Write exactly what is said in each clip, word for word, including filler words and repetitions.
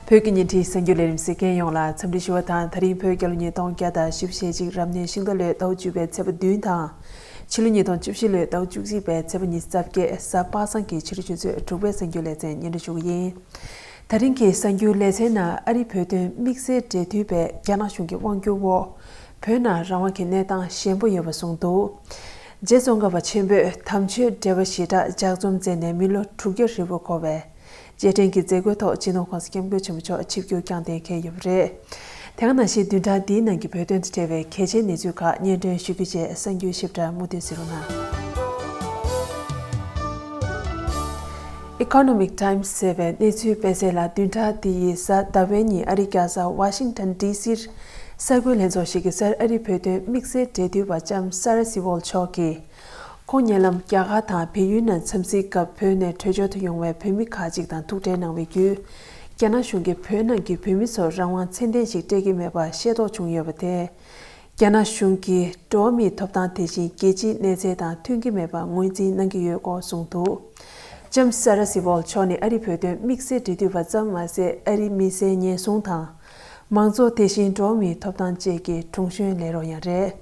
བོད་ཀྱི་བརྙན་འཕྲིན་གསར་འགྱུར་ལས་རིམ་གཟིགས་མཁན་ཡོངས་ལ་འཚམས་འདྲི་ཞུ་བ་དང་། ད་རིང་བོད་རྒྱལ་ལོ་ཉིས་སྟོང་བརྒྱ་དང་བཞི་བཅུ་ཞེ་གཅིག་རབ་གནས་ཤིང་རྟ་ལོའི་ཟླ་བ་བཅུ་པའི་ཚེས་པ་བདུན་དང་། ཕྱི་ལོ་ཉིས་སྟོང་བཅུ་བཞི་ལོའི་ཟླ་བ་བཅུ་གཅིག་པའི་ཚེས་པ་ཉི་ཤུ་རྩ་བརྒྱད། གཟའ་པ་སངས་ཀྱི་ཕྱི་དྲོ་ཆུ་ཚོད་དྲུག་པའི་གསར་འགྱུར་ལེ་ཚན་སྙན་སྒྲོན་ཞུ་གི་ཡིན། ད་རིང་གི་གསར་འགྱུར་ལེ་ཚན་ནང་ཨ་རིའི་བོད་དོན་དམིགས་བསལ་འབྲེལ་མཐུད་པས་རྒྱ་ནག་གཞུང་གི་དབང་བསྒྱུར་འོག་བོད་ནང་རང་དབང་གི་གནས་སྟངས་ཞན་པོ་ཡོད་པ་གསུངས་འདུག་རྗེ་ཙོང་ཁ་པ་ཆེན་པོས་དམ་ཆོས་འབྲེལ་བ་ཞེ་དྲག་ལྗགས་རྩོམ་མཛད་ནས་མི་ལོ་དྲུག་བརྒྱ་ཧྲིལ་པོ་འཁོར་བའི་རྗེས་དྲན་གྱི་མཛད་སྒོའི་ཐོག་སྤྱི་ནོར་༸གོང་ས་༸སྐྱབས་མགོན་ཆེན་པོ་མཆོག་ཆིབས་བསྒྱུར་བསྐྱངས་གཏན་འཁེལ་ཡོད་པ་རེད། དེ་ག་ནང་བཞིན་བདུན་ཕྲག་འདིའི་ནང་གི་བོད་དོན་དང་འབྲེལ་བའི་གལ་ཆེའི་གནས་ཚུལ་ཁག་སྙན་སྒྲོན་ཞུ་རྒྱུ་བཅས་གསར་འགྱུར་ཞིབ་ཕྲ་མུ་མཐུད་གཟིགས་རོགས་གནང་། Economic Times ཟེར་བའི་གནས་ཚུལ་སྤེལ་གསལ་ལ། བདུན་ཕྲག་འདི་ཡི་གཟའ་ཟླ་བའི་ཉིན་ཨ་རིའི་རྒྱལ་ས་ཝ་ཤིང་ཊོན་ཌི་སིར་གསར་འགོད་ལྷན་ཚོགས་ཤིག་གི་སར་ཨ་རིའི་བོད་དོན་དམིགས་བསལ་འབྲེལ་མཐུད་པ་ལྕམ་སཱ་ར་སི་ཝོལ་མཆོག་གིས། ཁོང་ཉེ་ལམ་རྒྱ་གར་དང་བལ་ཡུལ་ནང་འཚམས་གཟིགས་སྐབས་བོད་ནས་བྲོས་བྱོལ་དུ་ཡོང་བའི་བོད་མི་ཁག་ཅིག་དང་ཐུག་འཕྲད་གནང་བའི་བརྒྱུད། རྒྱ་ནག་གཞུང་གིས་བོད་ནང་གི་བོད་མི་ཚོར་རང་དབང་ཚད་ལྡན་ཞིག་སྤྲད་ཀྱི་མེད་པ་ཤེས་རྟོགས་བྱུང་ཡོད་པ་དེས། རྒྱ་ནག་གཞུང་གིས་འགྲོ་བ་མིའི་ཐོབ་ཐང་དེ་བཞིན་རྒྱལ་སྤྱིའི་གནས་ཚད་དང་མཐུན་གྱི་མེད་པ་ངོས་འཛིན་གནང་གི་ཡོད་སྐོར་གསུངས་འདུག་ལྕམ་སཱ་ར་སི་ཝོལ་མཆོག་ནི་ཨ་རིའི་བོད་དོན་དམིགས་བསལ་འབྲེལ་མཐུད་པ་ཙམ་མ་ཟད། ཨ་རིའི་མི་སེར་ཉེན་སྲུང་དང་། མང་གཙོ་དེ་བཞིན་འགྲོ་བ་མིའི་ཐོབ་ཐང་བཅས་ཀྱི་དྲུང་གཞོན་ལས་རོགས་ཡང་རེད།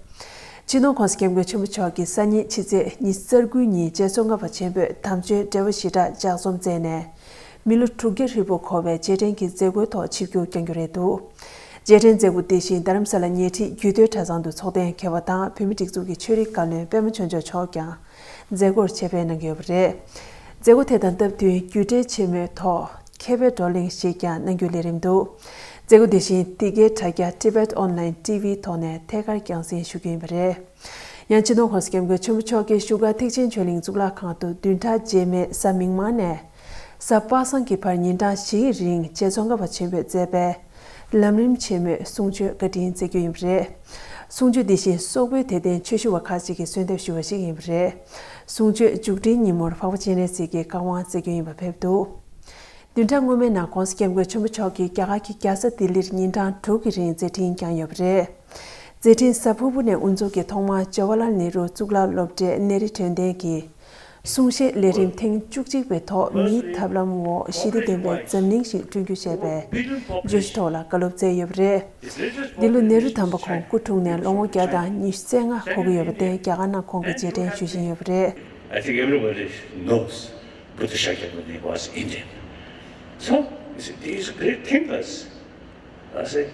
སྤྱི་ནོར་༸གོང་ས་༸སྐྱབས་མགོན་ཆེན་པོ་མཆོག་གིས་སང་ཉིན་ཕྱི་ཚེས་ཉི་ཤུ་རྩ་དགུ་ཉིན་རྗེ་ཙོང་ཁ་པ་ཆེན་པོས་དམ་ཆོས་འབྲེལ་བ་ཞེ་དྲག་ལྗགས་རྩོམ་མཛད་ནས། མི་ལོ་དྲུག་བརྒྱ་ཧྲིལ་པོ་འཁོར་བའི་རྗེས་དྲན་གྱི་མཛད་སྒོའི་ཐོག་ཆིབས་བསྒྱུར་བསྐྱངས་རྒྱུ་རེད་འདུག་རྗེས་དྲན་མཛད་སྒོ་དེ་བཞིན་རྡ་རམ་ས་ལ་ཉེ་འཁྲིས་རྒྱུད་སྟོད་གྲྭ་ཚང་དུ་ཚོགས་གཏན་འཁེལ་བ་དང་། བོད་མིའི་སྒྲིག་འཛུགས་ཀྱི་ཆོས་རིག་བཀའ་བློན་པད་མ་ཆོས་འབྱོར་མཆོག་ཀྱང་མཛད་སྒོར་ཆེད་ཕེབས་གནང་གི་ཡོད་པ་རེད། མཛད་སྒོ་དེ་དང་སྟབས་བསྟུན་རྒྱུད་འགྲེལ་ཆེན་མོའི་ཐོག་མཁས་པའི་བགྲོ་གླེང་ཞིག་ཀྱང་གནང་རྒྱུའི་ལས་རིམ་འདུག་མཛད་སྒོ་དེ་བཞིན་འདི་གའི་དྲ་རྒྱ་Tibet Online T V ཐོག་ནས་ཐད་ཀར་རྒྱང་སྲིང་ཞུ་རྒྱུ་ཡིན་པ་རེད། ཡང་སྤྱི་ནོར་༸གོང་ས་༸སྐྱབས་མགོན་ཆེན་པོ་མཆོག་གིས་བཞུགས་སྒར་ཐེག་ཆེན་ཆོས་གླིང་གཙུག་ལག་ཁང་དུ་བདུན་ཕྲག་རྗེས་མའི་གཟའ་མིག་དམར་ནས་གཟའ་པ་སངས་ཀྱི་བར་ཉིན་གྲངས་བཞིའི་རིང་རྗེ་ཙོང་ཁ་པ་ཆེན་པོས་མཛད་པའི་ལམ་རིམ་ཆེན་མོའི་གསུང་ཆོས་བཀའ་དྲིན་སྩལ་རྒྱུ་ཡིན་པ་རེད། གསུང་ཆོས་འདི་བཞིན་སོག་པོའི་དད་ལྡན་ཆོས་ཞུ་བ་ཁག་ཅིག་གིས་གསོལ་འདེབས་ཞུ་བ་ཞིག་ཡིན་པ་རེད། གསུང་ཆོས་མཇུག་སྒྲིལ་ཉིན་མོར་འཕགས་པ་སྤྱན་རས་གཟིགས་ཀྱི་བཀའ་དབང་སྩལ་རྒྱུ་ཡིན་པ་ཕེབས་འདུག་བདུན་ཕྲག་སྔོན་མའི་ནང་༸གོང་ས་༸སྐྱབས་མགོན་ཆེན་པོ་མཆོག་གིས་རྒྱ་གར་གྱི་རྒྱལ་ས་ལྡི་ལིར་ཉིན་གྲངས་དྲུག་གི་རིང་མཛད་འཕྲིན་བསྐྱངས་ཡོད་པ་རེད། མཛད་འཕྲིན་གཟའ་ཕུར་བུ་ནས་དབུ་འཛུགས་ཀྱིས་ཐོག་མར་ཇ་ཝ་ལལ་ནེ་རུ་གཙུག་ལག་སློབ་གྲྭའི་གནས་རི་དྲན་རྟེན་གྱི་གསུང་བཤད་ལས་རིམ་ཐེངས་བཅུ་གཅིག་པའི་ཐོག་མིའི་ཐབས་ལམ་འོག་ཞི་བདེ་ལྡན་པའི་འཛམ་གླིང་ཞིག་བསྐྲུན་རྒྱུ་ཞེས་པའི་བརྗོད་གཞི་ཐོག་ལ་བཀའ་སློབ་སྩལ་ཡོད་པ་རེད། འདི་ལོ་ནེ་རུ་དམ་པ་ཁོང་སྐུ་འཁྲུངས་ནས་ལོ་ངོ་བརྒྱ་དང་ཉི་ཤུ་རྩ་ལྔ་འཁོར་གྱི་ཡོད་པར་བརྟེན། རྒྱ་གར་ནང་ཁོང་གི་རྗེས་དྲན་ཞུ་བཞིན་ཡོད་པ་རེད། I think everybody knows Buddha Shakyamuni was Indian. So, you see, these great thinkers, I say,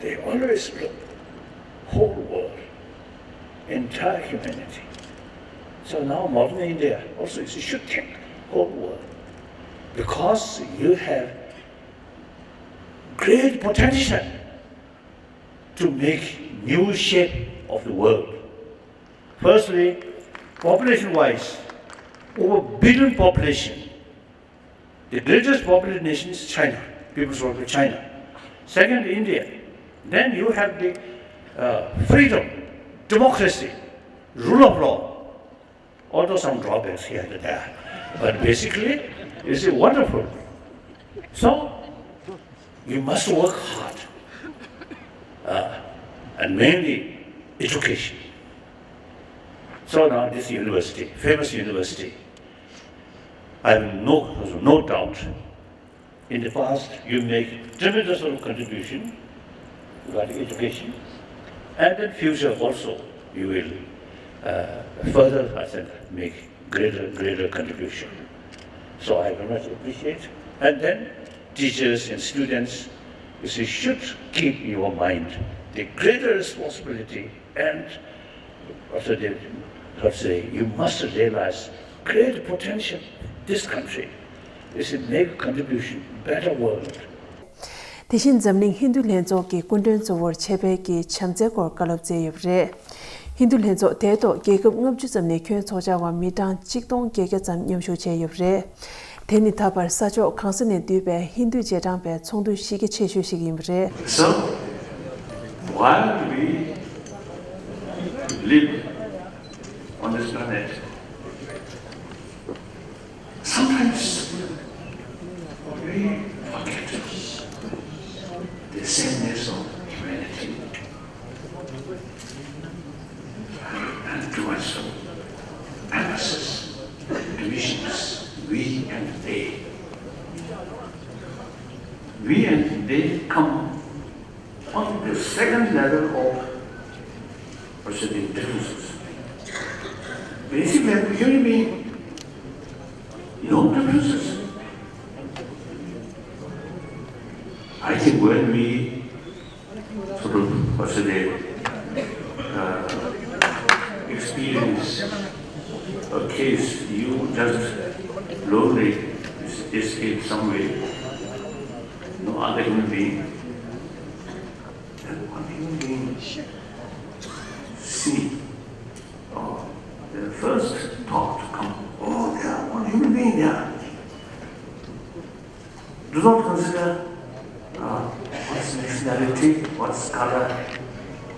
they always look whole world, entire humanity. So now modern India also, you see, should think whole world, because you have great potential to make new shape of the world. Firstly, population-wise, over billion population, the greatest populous nation is China, People's Republic of China. Second, India. Then you have the, uh, freedom, democracy, rule of law. Although some drawbacks here and there, but basically, it's wonderful. So, you must work hard, uh, and mainly education. So now this university, famous university, I have no, no doubt, in the past, you make tremendous sort of contribution regarding education, and then future also you will, uh, further, I think, make greater, greater contribution. So I very much appreciate. And then teachers and students, you see, should keep in your mind the greater responsibility and also, they have to say, you must realize great potential this country is to make contribution, better world. དེ་བཞིན་འཛམ་གླིང་ཧིན་རྡུ་ལྷན་ཚོགས་ཀྱི་སྐུ་མགྲོན་གཙོ་བོར་ཆེད་ཕེབས་ཀྱིས་བྱམས་བརྩེའི་སྐོར་བཀའ་སློབ་སྩལ་ཡོད་པ་རེད། ཧིན་རྡུ་ལྷན་ཚོགས་དེའི་ཐོག་རྒྱལ་ཁབ་ལྔ་བཅུ་ཙམ་ནས་ཁྱོན་ཚོགས་བཅར་བ་མི་གྲངས་གཅིག་སྟོང་བརྒྱད་བརྒྱ་ཙམ་མཉམ་ཞུགས་བྱས་ཡོད་པ་རེད། དེ་ནི་ད་བར་ས་ཕྱོགས་གང་ས་ནས་འདུས་པའི་ཧིན་རྡུ་རྗེས་འབྲང་པའི་ཚོགས་འདུ་གཞི་རྒྱ་ཆེ་ཤོས་ཤིག་ཡིན་པ་རེད། So, while we live on this planet, sometimes we forget the sameness of humanity. And too much so, emphasis, divisions, we and they. We and Second level of perceiving differences. Basic level, human being, no differences. I think when we sort of, what's the, uh, experience a case, you just lonely escape some way, no other human being, and one human being see, oh, the first thought come, oh, they are one human being, they are. Do not consider, uh, what's nationality, what's color,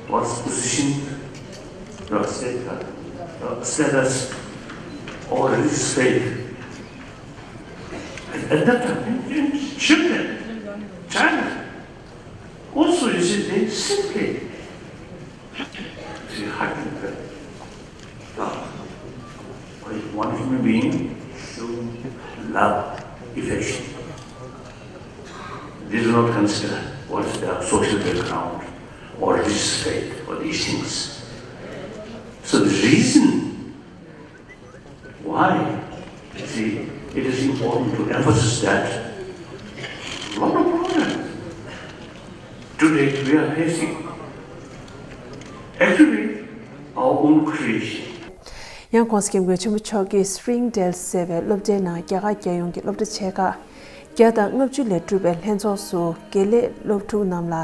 what's position, your state, uh, status, or religious faith. And at that time, in, in China, China, also, you see, they simply see, how can you, uh, one human being show love, affection. They do not consider what is their social background or religious faith or these things. So the reason why, see, it is important to emphasize that a lot of problems today we are facing, actually, our own creation. ཡང་༸གོང་ས་༸སྐྱབས་མགོན་ཆེན་པོ་མཆོག་གིས་Springdale་ཟེར་བའི་སློབ་གྲྭའི་ནང་རྒྱ་གར་རྒྱལ་ཡོངས་ཀྱི་སློབ་གྲྭ་ཆེ་ཁག་བརྒྱ་དང་ལྔ་བཅུ་ལས་གྲུབ་པའི་ལྷན་ཚོགས་སུ་དགེ་ལས་སློབ་ཕྲུག་རྣམས་ལ།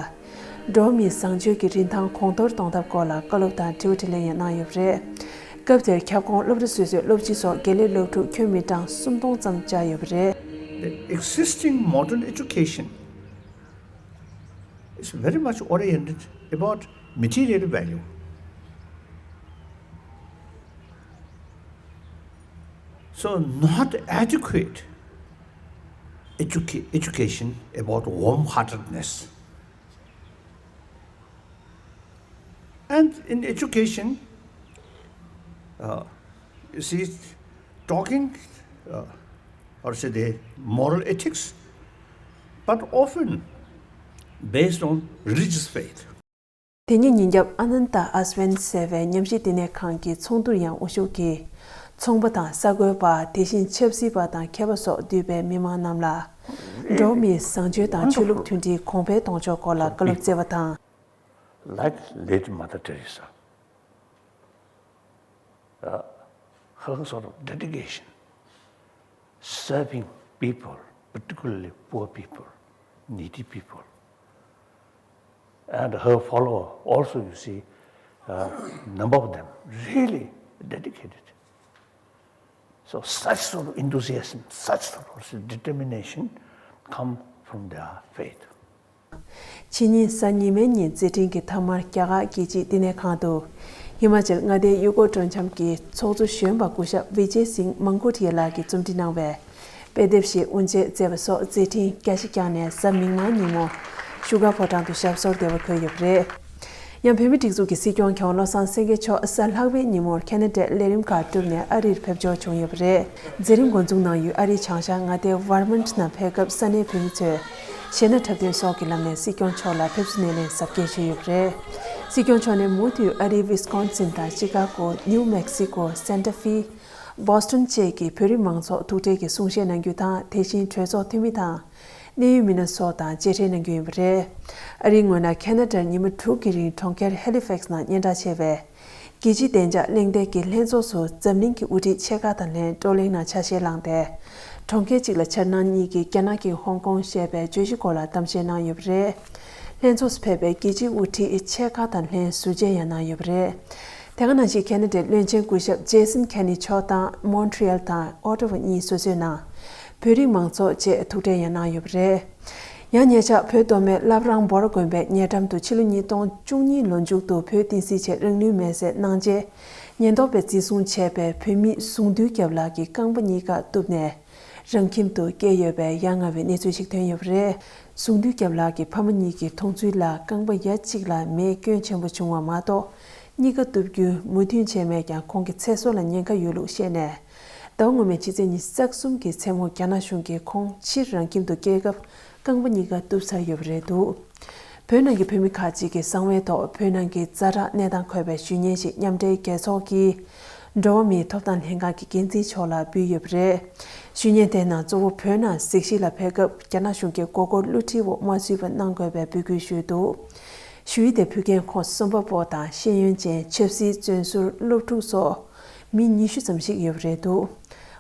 འགྲོ་བ་མིའི་བཟང་སྤྱོད་ཀྱི་རིན་ཐང་གོང་མཐོར་གཏོང་ཐབས་སྐོར་ལ་བཀའ་སློབ་དང་དྲི་བ་དྲིས་ལན་ཡང་གནང་ཡོད་པ་རེད། སྐབས་དེར་ཁྱབ་ཁོངས་སློབ་གྲྭ་སོ་སོའི་སློབ་སྤྱི་སོགས་དགེ་ལས་སློབ་ཕྲུག་ཁྱོན་མི་གྲངས་སུམ་སྟོང་ཙམ་བཅར་ཡོད་པ་རེད། The existing modern education is very much oriented about material value. So, not adequate educa- education about warm heartedness. And in education, uh, you see, talking, uh, or say the moral ethics, but often based on religious faith. དེ་ཉིན་ཉིན་རྒྱབ་ཨ་ནན་ཏ་ཨ་སི་ཝན་ཟེར་བའི་ཉམས་ཞིབ་བསྟི་གནས་ཁང་གི་ཚོགས་འདུར་ཡང་དབུ་བཞུགས་ཀྱིས། ཚོང་པ་དང་གསར་འགོད་པ། དེ་བཞིན་ཆབ་སྲིད་པ་དང་མཁས་པ་སོགས་འདུས་པའི་མི་མང་རྣམས་ལ། འགྲོ་བ་མིའི་བཟང་སྤྱོད་དང་ཆོས་ལུགས་མཐུན་སྒྲིལ་གོང་འཕེལ་གཏོང་ཕྱོགས་སྐོར་ལ་བཀའ་སློབ་སྩལ་བ་དང་། Like late Mother Teresa, uh, her sort of dedication, serving people, particularly poor people, needy people. And her follower also, you see, uh, number of them really dedicated. So such sort of enthusiasm, such sort of determination come from their faith. ཕྱི་ཉིན་གཟའ་ཉི་མའི་ཉིན་མཛད་འཕྲིན་གྱི་མཐའ་མར་རྒྱ་གར་རྒྱལ་སྤྱིའི་བསྟི་གནས་ཁང་དུ། ཧི་མ་ཅལ་མངའ་སྡེའི་ཡུལ་སྐོར་སྤྲོ་འཆམ་གྱི་ཚོགས་གཙོ་གཞོན་པ་སྐུ་ཞབས་བི་ཇེ་སིང་མང་ཀུ་ཐི་ཡ་ལགས་ཀྱིས་རྩོམ་སྒྲིག་གནང་བའི་དཔེ་དེབ་ཞིག་དབུ་འབྱེད་མཛད་པ་སོགས་མཛད་འཕྲིན་རྒྱ་ཆེ་བསྐྱངས་ནས་གཟའ་མིག་དམར་ཉིན་མོ་བཞུགས་སྒར་ཕོ་བྲང་དུ་ཞབས་སོར་བདེ་བར་འཁོད་ཡོད་པ་རེད། ཡང་བོད་མིའི་སྒྲིག་འཛུགས་ཀྱི་སྲིད་སྐྱོང་མཁས་དབང་བློ་བཟང་སེང་གེ་མཆོག་གཟའ་ལྷག་པའི་ཉིན་མོར་ཁེ་ན་ཌའི་ལས་རིམ་ཁག་བསྒྲུབས་ནས་ཨ་རིར་ཕེབས་འབྱོར་བྱུང་ཡོད་པ་རེད། མཛད་རིམ་འགོ་འཛུགས་གནང་ཡུལ་ཨ་རིའི་བྱང་ཤར་མངའ་སྡེ་ཝར་མོན་ཊི་ནང་ཕེབས་སྐབས་ས་གནས་བོད་མི་ཚོས་གཞས་སྣ་འཁྲབ་སྟོན་སོགས་ཀྱི་ལམ་ནས་སྲིད་སྐྱོང་མཆོག་ལ་ཕེབས་བསུ་སྣེ་ལེན་གཟབ་རྒྱས་ཞུས་ཡོད་པ་རེད། སྲིད་སྐྱོང་མཆོག་ནས་མུ་མཐུད་ཨ་རིའི་ཝི་སི་ཀོན་སིན་དང་ཤི་ཀ་གོ། ནིའུ་མེག་སི་ཀོ། སན་ཊ་ཧྥེ། བོ་སི་ཊོན་བཅས་ཀྱི་བོད་རིགས་མང་ཚོགས་ཐུག་འཕྲད་ཀྱིས་གསུང་བཤད་གནང་རྒྱུ་དང་། དེ་བཞིན་གྲོས་ཚོགས་འཐུས་མི་དང་། གནད་ཡོད་མི་སྣ་སོགས་དང་མཇལ་འཕྲད་གནང་རྒྱུ་ཡིན་པ་རེད། ཨ་རིའི་ངོས་ན་ཁེ་ན་ཌར་ཉི་མ་དྲུག་གི་རིང་གྲོང་ཁྱེར་ཧེ་ལི་ཕེག་སི་ནང་སྙན་གྲགས་ཆེ་བའི་རྒྱལ་སྤྱིའི་བདེ་འཇགས་གླེང་སྟེགས་ཀྱི་ལྷན་ཚོགས་སུ་འཛམ་གླིང་གི་དབུ་ཁྲིད་ཆེ་ཁག་དང་ལྷན་བགྲོ་གླེང་ནང་ཆ་ཤས་བླངས་ཏེ། གྲོང་ཁྱེར་གཅིག་ལ་འཆར་སྣང་གཉིས་ཀྱི་རྒྱ་ནག་གིས་ཧོང་ཀོང་ཞེས་པའི་བརྗོད་གཞི་སྐོར་ལ་གཏམ་བཤད་གནང་ཡོད་པ་རེད། ལྷན་ཚོགས་སུ་ཕེབས་པའི་རྒྱལ་སྤྱིའི་དབུ་ཁྲིད་ཆེ་ཁག་དང་ལྷན་ཟུར་མཇལ་ཡང་གནང་ཡོད་པ་རེད། དེ་ག་ནང་བཞིན་ཁེ་ན་ཌའི་བློན་ཆེན་སྐུ་ཞབས་ཇེ་སན་ཁེ་ནི་མཆོག་དང་མོན་ཊི་རི་ཡལ་དང་ཨོ་ཊ་ཝ་གཉིས་སོ་སོའི་ནང་བོད་རིགས་མང་ཚོགས་བཅས་ཐུག་འཕྲད་ཡང་གནང་ཡོད་པ་རེད། ཡང་ཉེ་ཆར་བོད་མདོ་སྨད་བླ་བྲང་འབོར་དགོན་པའི་ཉེ་འགྲམ་དུ་ཕྱི་ལོ་ཉིས་སྟོང་བཅུ་གཉིས་ལོ་མཇུག་ཏུ་བོད་བསྟན་སྲིད་ཆེད་རང་ལུས་མེར་སྲེག་གནང་རྗེས་ཉེན་རྟོག་པས་འཛིན་བཟུང་བྱས་པའི་བོད་མི་ཟུང་དུ་རྒྱབ་ལགས་ཀྱི་རྐང་པ་གཉིས་ཀ་གཏུབས་ནས་རང་ཁྱིམ་དུ་བསྐྱལ་ཡོད་པའི་ཡ་ང་བའི་གནས་ཚུལ་ཞིག་ཐོན་ཡོད་པ་རེད། ཟུང་དུ་རྒྱབ་ལགས་ཀྱི་ཕ་མ་གཉིས་ཀྱིས་མཐོང་ཚུལ་ལ་རྐང་པ་ཡ་གཅིག་ལ་མེ་སྐྱོན་ཆེན་པོ་བྱུང་བ་མ་གཏོགས། གཉིས་ཀ་གཏུབ་རྒྱུའི་མོས་མཐུན་བྱས་མེད་ཀྱང་ཁོང་གི་ཚེ་སྲོག་ལ་ཉེན་ཁ་ཡོད་ལུགས་བཤད་ནས། ཟླ་བ་སྔོན་མའི་ཕྱི་ཚེས་ཉི་ཤུ་རྩ་གསུམ་གྱི་མཚན་མོ་རྒྱ་ནག་གཞུང་གིས་ཁོང་ཕྱིར་རང་ཁྱིམ་དུ་སྐྱེལ་སྐབས་རྐང་པ་གཉིས་ཀ་གཏུབ་ཚར་ཡོད་པ་རེད་འདུག་བོད་ནང་གི་བོད་མི་ཁག་ཅིག་གི་གསང་བའི་ཐོག་བོད་ནང་གི་ཛ་དྲག་གནས་སྟངས་འཁོད་པའི་ཞུ་སྙན་ཞིག་མཉམ་འབྲེལ་རྒྱལ་ཚོགས་ཀྱི་འགྲོ་བ་མིའི་ཐོབ་ཐང་ལྷན་ཁང་གི་འགན་འཛིན་མཆོག་ལ་ཕུལ་ཡོད་པ་རེད། ཞུ་སྙན་དེའི་ནང་གཙོ་བོ་བོད་ནང་གཟིགས་ཞིབ་ལ་ཕེབས་སྐབས་རྒྱ་ནག་གཞུང་གི་མགོ་སྐོར་བསླུ་བྲིད་འོག་མ་ཚུད་པ་གནང་དགོས་པའི་འབོད་སྐུལ་ཞུས་འདུག་ཞུ་ཡིག་དེ་ཕུལ་མཁན་ཁོང་གསུམ་པ་པོ་དང་ཤེས་ཡོན་ཅན་ཆབ་སྲིད་བཙོན་ཟུར་སློབ་ཕྲུག་སོགས་མི་ཉི་ཤུ་ཙམ་ཞིག་ཡོད་པ་རེད་འདུག་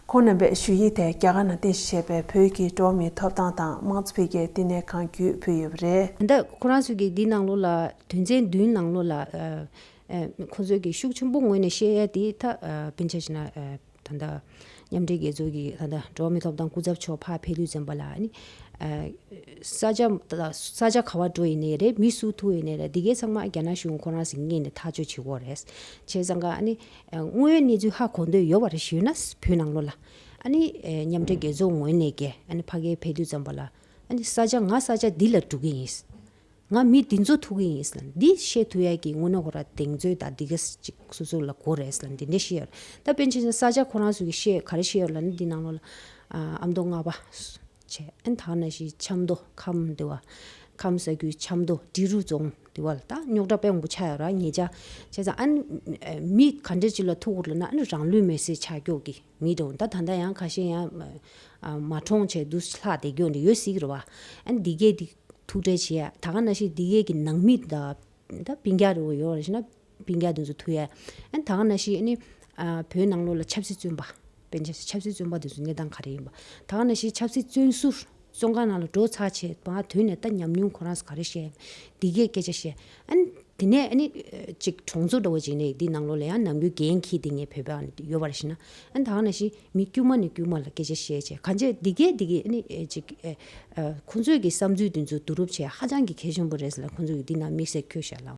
ཁོང་རྣམ་པས་ཞུ་ཡིག་དེ་རྒྱ་གར་ནང་རྟེན་གཞི་བྱས་པའི་བོད་ཀྱི་འགྲོ་བ་མིའི་ཐོབ་ཐང་དང་དམངས་གཙོ་འཕེལ་རྒྱས་བསྟི་གནས་ཁང་བརྒྱུད་ཕུལ་ཡོད་པ་རེད། ད་ལྟ་ཁོ་རང་ཚོས་ཀྱི་འདི་ནང་ལོགས་ལ་དོན་ཚན་བདུན་ནང་ལོགས་ལ་ཨ་ཨ་ཁོ་ཚོས་ཀྱི་ཤུགས་ཆེན་པོ་ངོས་ནས་བཤད་ཡ་དེ་ད་ཨ་དཔེར་ན་ཆ་བཞག་ན་ཨ་ད་ལྟ་མཉམ་འབྲེལ་རྒྱལ་ཚོགས་ཀྱི་ད་ལྟ་འགྲོ་བ་མིའི་ཐོབ་ཐང་སྐུ་ཚབ་མཆོག་ཕར་ཕེབས་དུས་ཙམ་པ་ལ་ཨ་ནི་ཨ་ས་ཆ་ས་ཆ་ག་བ་འགྲོ་ཡིན་ནའི་རེད། མི་སུ་ཐུག་ཡིན་ནའི་རེད། འདི་གའི་ཚང་མ་རྒྱ་ནག་གཞུང་ཁོ་རང་ཚོའི་ངོས་ནས་ཐག་གཅོད་བྱེད་དགོས་རེད། བྱས་ཙང་ཀ་ཨ་ནི་དངོས་ཡོད་གནས་ཚུལ་ཧ་གོ་འདོད་ཡོད་པ་རེད་ཞུས་ན་བོད་ནང་ལོགས་ལ་ཨ་ནི་མཉམ་འབྲེལ་རྒྱལ་ཚོགས་ངོས་ནས་ཀྱི་ཨ་ནི་ཕ་གིར་ཕེབས་དུས་ཙམ་པ་ལ་ཨ་ནི་ས་ཆ་ང་ས་ཆ་འདི་ལ་འགྲོ་གི་ཡིན། ང་མི་འདི་ཚོ་ཐུག་གི་ཡིན་ཟེར་ལ་འདི་བཤད་ཐུབ་ཡ་གི་དངོས་གནས་ཁོ་ར་གདེང་ཚོད་དང་འདི་ག་ཅིག་སོ་སོ་ལ་དགོས་རེད་ཟེར་ལ་འདི་འདྲ་བཤད་ཡོད་རེད། ད་དཔེར་ན་ཆ་བཞག་ན་ས་ཆ་ཁོ་རང་ཚོ་གི་བཤད་ག་རེ་བཤད་ཡོད་ལབ་ན་འདི་ནང་ལོགས་ལ་ཨ་ཨ་མདོ་རྔ་པ་བྱས། ཨན་ད་ག་ནང་བཞིན་ཆབ་མདོ་ཁམས་འདི་བ། ཁམས་ས་ཁུལ་ཆབ་མདོ་འབྲི་རུ་རྫོང་འདི་བ་ལ་ད་རྙོག་དྲ་དཔེ་མང་པོ་ཆགས་ཡོད་ར་ཉེ་ཆར། བྱས་ཙང་ཨན་མི་ག་འདྲ་ཅིག་ལ་ཐུག་དགོས་ལབ་ན་ཨན་རང་ལུས་མེར་སྲེག་ཆགས་ཀྱོག་གི་མི་འདྲ་བོ་ད་ད་ལྟ་ཡང་ཁ་ཤས་ཡང་མ་གྲོངས་བྱས་འདུག་ལྷག་བསྡད་ཀྱོག་འདྲ་ཡོད་སྲིད་ཀྱི་རེད་བ། ཨན་འདི་གས་འདི་ཐུགས་ཁྲལ་བྱེད་ཡ་ད་ག་ནང་བཞིན་འདི་གས་ཀྱི་ནང་མི་ད་ད་སྤུན་ཀྱག་རེ་བོ་ཡོད་རེད་ཤི་ན། སྤུན་ཀྱག་དེ་ཚོ་ཐུག་ཡ། ཨ་ནི་ད་ག་ནང་བཞིན་ཨ་ནི་ཨ་བོད་ནང་ལོགས་ལ་ཆབ་སྲིད་བཙོན་པ། དཔེར་ན་ཆབ་སྲིད་བཙོན་པ་དེ་ཚོ་གནས་སྟངས་ག་རེ་ཡིན་པ། ད་ག་ནང་བཞིན་ཆབ་སྲིད་བཙོན་ཟུར་བཙོན་ཁང་ནང་ལ་འགྲོ་ཚར་བྱས་མར་ཐོན་ནས་ད་ཉམས་མྱོང་ཁོ་རང་ཚོ་ག་རེ་བཤད། འདི་གས་སྐད་ཆ་བཤད། ཨ་ནི་དེ་ནས་ཨ་ནི་ཅིག་གྲོང་ཚོ་འདྲ་བོ་ཅིག་ནས་འདི་ནང་ལོགས་ལ་ཡང་ནམ་རྒྱུན་འགན་འཁྱེར་ཏེ་ངས་བོད་པ་ཡོད་པ་རེད་ཤི་ན། ཨ་ནི་ད་ག་ནང་བཞིན་མི་དཀྱུས་མ་ནས་དཀྱུས་མ་ལ་སྐད་ཆ་བཤད་བྱས་གང་བྱས་འདི་གས་འདི་གས་ཨ་ནི་ཅིག་ཁོ་ཚོས་ཀྱི་བསམ་ཚུལ་དེ་ཚོ་བསྡུ་རུབ་བྱས་ཧ་ཅང་གི་གལ་ཆེན་པོ་རེད་ཟེར་ལ་ཁོ་ཚོས་ཀྱི་འདི་ནང་དམིགས་བསལ་འཁྱོལ་བཞག་ལ།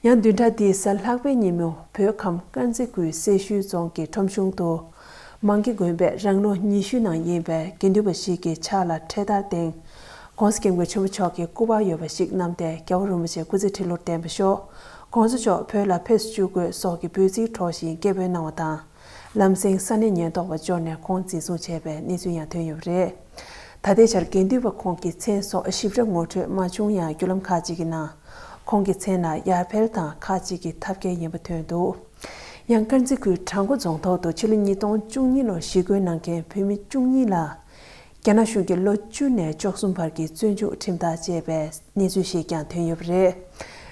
ཡང་བདུན་ཕྲག་འདིའི་གཟའ་ལྷག་པའི་ཉིན་མོ་བོད་ཁམས་དཀར་མཛེས་ཁུལ་སེར་ཤུལ་རྫོང་གི་ཁྲོམ་གཞུང་དུ། མང་ཁེ་དགོན་པས་རང་ལོ་ཉི་ཤུ་ནང་ཡིན་པའི་དགེ་འདུན་པ་ཞིག་གི་ཕྱག་ལ་ཁྲལ་དར་སྟེང་། ༸གོང་ས་༸སྐྱབས་མགོན་ཆེན་པོ་མཆོག་གི་སྐུ་པར་ཡོད་པ་ཞིག་བསྣམས་ཏེ་རྒྱལ་བ་རིན་པོ་ཆེ་སྐུ་ཚེ་ཁྲི་ལོར་བརྟན་པར་ཤོག ༸གོང་ས་མཆོག་བོད་ལ་ཕེབས་བཅུག་དགོས་སོགས་ཀྱི་འབོད་ཚིག་སྒྲོག་བཞིན་སྐད་འབོད་གནང་བ་དང་། ལམ་སེང་ས་གནས་ཉེན་རྟོག་པ་འབྱོར་ནས་ཁོང་འཛིན་བཟུང་བྱས་པའི་གནས་ཚུལ་ཡང་ཐོན་ཡོད་པ་རེད། ད་ལྟའི་ཆར་དགེ་འདུན་པ་ཁོང་གི་མཚན་སོགས་ཞིབ་ཕྲ་ངོ་སྤྲོད་མ་བྱུང་ཡང་བརྒྱུད་ལམ་ཁག་ཅིག་གི་ནང་ཁོང་གི་མཚན་ལ་ཡར་འཕེལ་དང་ཁག་ཅིག་གི་ཐབས་མཁས་ཡིན་པ་ཐོན་འདུག་ཡང་དཀར་མཛེས་ཁུལ་བྲག་འགོ་རྫོང་ཐོག་ཏུ་ཕྱི་ལོ་ཉིས་སྟོང་བཅུ་གཉིས་ལོར་ཞི་རྒོལ་གནང་མཁན་བོད་མི་བཅུ་གཉིས་ལ། རྒྱ་ནག་གཞུང་གིས་ལོ་བཅུ་ནས་བཅུ་གསུམ་བར་གྱི་བཙོན་འཇུག་ཁྲིམས་ཐག་བཅད་པའི་གནས་ཚུལ་ཞིག་ཀྱང་ཐོན་ཡོད་པ་རེད།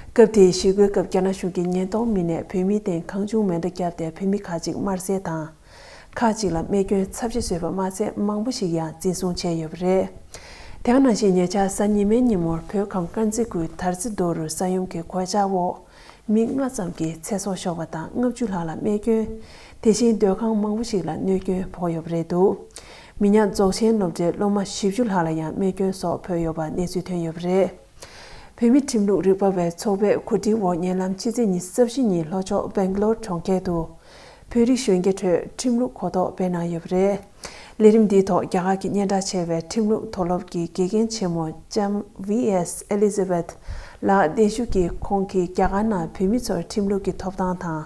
སྐབས་དེའི་ཞི་རྒོལ་སྐབས་རྒྱ་ནག་གཞུང་གི་ཉེན་རྟོག་མི་སྣས་བོད་མིའི་སྟེང་གང་བྱུང་མེ་མདའ་བརྒྱབ་སྟེ་བོད་མི་ཁག་ཅིག་དམར་གསོད་དང་། ཁག་ཅིག་ལ་རྨས་སྐྱོན་ཚབས་ཆེ་བཟོས་པ་མ་ཚད་མང་པོ་ཞིག་ཡང་འཛིན་བཟུང་བྱས་ཡོད་པ་རེད། དེ་ག་ནང་བཞིན་ཉེ་ཆར་གཟའ་ཉི་མའི་ཉིན་མོར་བོད་ཁམས་དཀར་མཛེས་ཁུལ་དར་རྩེ་རྡོ་རུ་ས་ཡོམ་གྱི་གོད་ཆག་འོག་མི་ལྔ་ཙམ་གྱི་ཚེ་སྲོག་ཤོར་བ་དང་ལྔ་བཅུ་ལྷག་ལ་རྨས་སྐྱོན། དེ་བཞིན་སྡོད་ཁང་མང་པོ་ཞིག་ལ་གནོད་སྐྱོན་ཕོག་ཡོད་པ་རེད་འདུག་མི་ཉག་རྫོགས་ཆེན་སློབ་གྲྭའི་སློབ་མ་བཞི་བཅུ་ལྷག་ལ་ཡང་རྨས་སྐྱོན་སོགས་ཕོག་ཡོད་པ་གནས་ཚུལ་ཐོན་ཡོད་པ་རེད། བོད་མི་ཁྲིམས་ལུགས་རིག་པ་བའི་ཚོགས་པས་གོ་སྒྲིག་འོག་ཉེ་ལམ་ཕྱི་ཚེས་ཉི་ཤུ་རྩ་བཞི་ཉིན་ལྷོ་ཕྱོགས་སྦེང་ག་ལོར་གྲོང་ཁྱེར་དུ། བོད་རིགས་གཞོན་སྐྱེས་ཁྲོད་ཁྲིམས་ལུགས་གོ་རྟོགས་སྤེལ་གནང་ཡོད་པ་རེད། ལས་རིམ་འདིའི་ཐོག་རྒྱ་གར་གྱི་སྙན་གྲགས་ཆེ་བའི་ཁྲིམས་ལུགས་མཐོ་སློབ་ཀྱི་དགེ་རྒན་ཆེན་མོ་ལྕམ་ཝི་ཨེས་ཨེ་ལི་ཛ་བེཐ་ལགས་གདན་ཞུ་གིས་ཁོང་གིས་རྒྱ་གར་ནང་བོད་མི་ཚོར་ཁྲིམས་ལུགས་ཀྱི་ཐོབ་ཐང་དང་།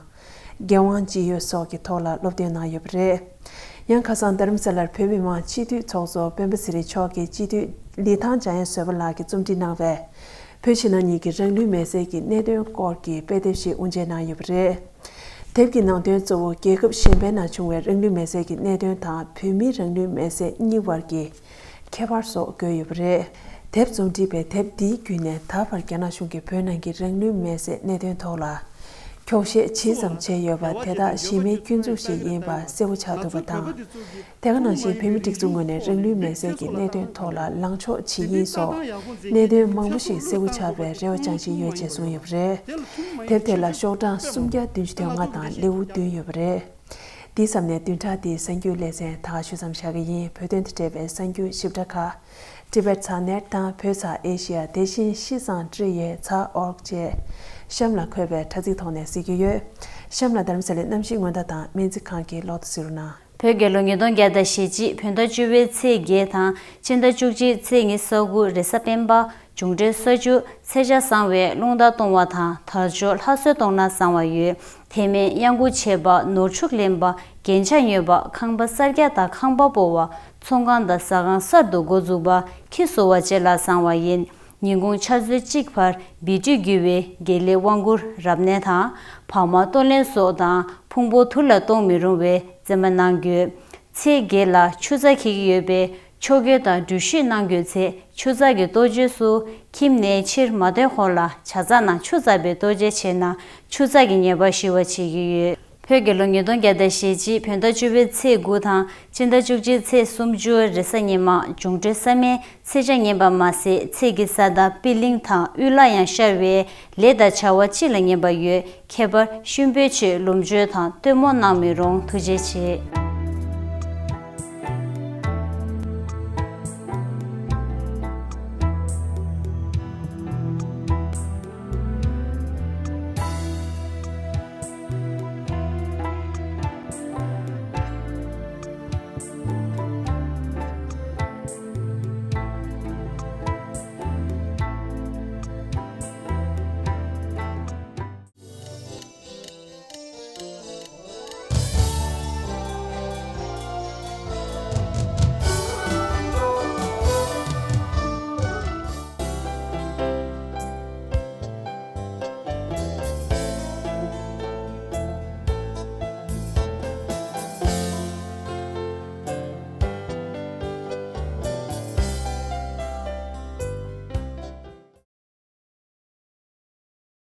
འགན་དབང་ཇི་ཡོད་སོགས་ཀྱི་ཐོག་ལ་སློབ་སྟོན་གནང་ཡོད་པ་རེད། ཡང་ཁ་སང་རྡ་རམ་ས་ལར་བོད་མི་མང་སྤྱི་འཐུས་ཚོགས་གཙོ་སྤེན་པ་ཚེ་རིང་མཆོག་གིས་སྤྱི་འཐུས་ལི་ཐང་འཇམ་དབྱངས་བཟོད་པ་ལགས་ཀྱིས་རྩོམ་སྒྲིག་གནང་བའི་བོད་ཕྱི་ནང་གཉིས་ཀྱི་རང་ལུས་མེར་སྲེག་གི་གནད་དོན་སྐོར་གྱི་དཔེ་དེབ་ཞིག་དབུ་འབྱེད་གནང་ཡོད་པ་རེད། དེབ་ཀྱི་ནང་དོན་གཙོ་བོ་རྒྱལ་ཁབ་གཞན་པའི་ནང་བྱུང་བའི་རང་ལུས་མེར་སྲེག་གི་གནད་དོན་དང་བོད་མིའི་རང་ལུས་མེར་སྲེག་གཉིས་བར་གྱི་ཁྱད་པར་སོགས་བཀོད་ཡོད་པ་རེད། དེབ་རྩོམ་སྒྲིག་པས་དེབ་འདིའི་བརྒྱུད་ནས་ད་བར་རྒྱ་ནག་གཞུང་གིས་བོད་ནང་གི་རང་ལུས་མེར་སྲེག་གནད་དོན་ཐོག་ལ་འཁྱོག་བཤད་ཇི་ཙམ་བྱས་ཡོད་པ་དེ་དག་གཞི་མེད་སྐྱོན་འཛུགས་ཤིག་ཡིན་པ་གསལ་པོ་ཆགས་ཐུབ་པ་དང་། དེ་ག་ནང་བཞིན་བོད་མིའི་སྒྲིག་འཛུགས་ངོས་ནས་རང་ལུས་མེར་སྲེག་གི་གནད་དོན་ཐོག་ལ་ལངས་ཕྱོགས་ཇི་ཡིན་སོགས་གནད་དོན་མང་པོ་ཞིག་གསལ་པོ་ཆགས་པའི་རེ་བ་བཅངས་བཞིན་ཡོད་ཅེས་གསུངས་ཡོད་པ་རེད། དེབ་དེ་ལ་ཤོག་གྲངས་སུམ་བརྒྱ་བདུན་ཅུ་དོན་ལྔ་དང་ལེའུ་བདུན་ཡོད་པ་རེད། འདིའི་མཚམས་ནས་བདུན་ཕྲག་འདིའི་གསར་འགྱུར་ལེ་ཚན་ད་ག་ཞུ་མཚམས་བཞག་གི་ཡིན། བོད་དོན་དང་འབྲེལ་བའི་གསར་འགྱུར་ཞིབ་ཕྲ་ཁག Tibet ཚང་ནེར་དང་བོད་ཚང་ཨེ་ཤི་ཡ་དེ་བཞིན་ཤི་ཚང་ཀྲི་ཡེ་ཚ་ཨོར་ཅེས་གཤམ་ལ་འཁོད་པའི་དྲ་ཚིགས་ཐོག་ནས་གཟིགས་རྒྱུ་ཡོད། གཤམ་ལ་རྡ་རམ་ས་ལའི་གནམ་གཤིས་སྔོན་བརྡ་དང་སྨན་རྩིས་ཁང་གི་ལོ་ཐོ་གཟིགས་རོགས་གནང་། བོད་རྒྱལ་ལོ་ཉིས་སྟོང་བརྒྱ་དང་ཞེ་གཅིག་བོད་ཟླ་བཅུ་པའི་ཚེས་བརྒྱད་དང་ཕྱི་ཟླ་བཅུ་གཅིག་ཚེས་ཉི་ཤུ་རྩ་དགུ་རེས་གཟའ་སྤེན་པ། འབྱུང་འཕྲོད་ས་བཅུ། ཚེས་ཆ་བཟང་བས་རླུང་རྟ་གཏོང་བ་དང་དལ་འབྱོར་ལྷ་གསོལ་གཏོང་ན་བཟང་བ་ཡོད། དེ་མིན་གཡང་འགུགས་བྱེད་པ། ནོར་ཕྱུགས་ལེན་པ། རྒྱན་ཆ་ཉོས་པ། ཁང་པ་གསར་རྒྱག་དང་ཁང་པ་སྤོ་བ། ཚོང་ཁང་དང་ཟ་ཁང་གསར་དུ་འགོ་འཛུགས་པ། ཁྱི་གསོ་བ་བཅས་ལ་བཟང་བ་ཡིན། ཉིན་གུང་ཕྱག་ཚོད་གཅིག་བར་བི་ཊི་བརྒྱུད་པའི་དགེ་ལས་དབང་བསྐུར་རབ་གནས་དང་། བག་མ་གཏོར་ལེན་སོགས་དང་། ཕུང་པོ་ཐུར་ལ་གཏོང་མི་རུང་བའི་རྩེད་མོ་གནང་རྒྱུ། ཚེས་བརྒྱད་ལ་ཆུ་ཚ་འཁེལ་གྱི་ཡོད་པས། ཆོ་ག་དང་འགྲུལ་བཞུད་གནང་རྒྱུའི་ཚེ། ཆུ་ཚ་གི་གཏོ་བཅོས་སུ། ཁྱིམ་ནས་ཕྱིར་མ་ཐོན་གོང་ལ་ཇ་ཚགས་ནང་ཆུ་བཙགས་པའི་གཏོ་བཅོས་བྱས་ན། ཆུ་ཚ་གི་ཉེན་པ་ཞི་བ་བྱེད་ཀྱི་ཡོད། བོད་རྒྱལ་ལོ་ཉིས་སྟོང་བརྒྱ་དང་ཞེ་གཅིག་བོད་ཟླ་བཅུ་པའི་ཚེས་དགུ་དང་། སྤྱི་ཟླ་བཅུ་གཅིག་ཚེས་སུམ་ཅུ་རེས་གཟའ་ཉི་མ། འབྱུང་འཕྲོད་ས་མེད། ཚེས་ཆ་ངན་པ་མ་ཟད། ཚེས་ཀྱི་གཟའ་ཟླ་པི་ལིང་དང་དབུལ་ལ་ཡང་ཤར་བས། ལས་དང་བྱ་བ་སྤྱི་ལ་ངན་པ་ཡོད། ཁྱད་པར་གཤིན་པོའི་ཆེད་ལོངས་སྤྱོད་དང་སྟོན་མོ་གནང་མི་རུང་། ཐུགས་རྗེ་ཆེ།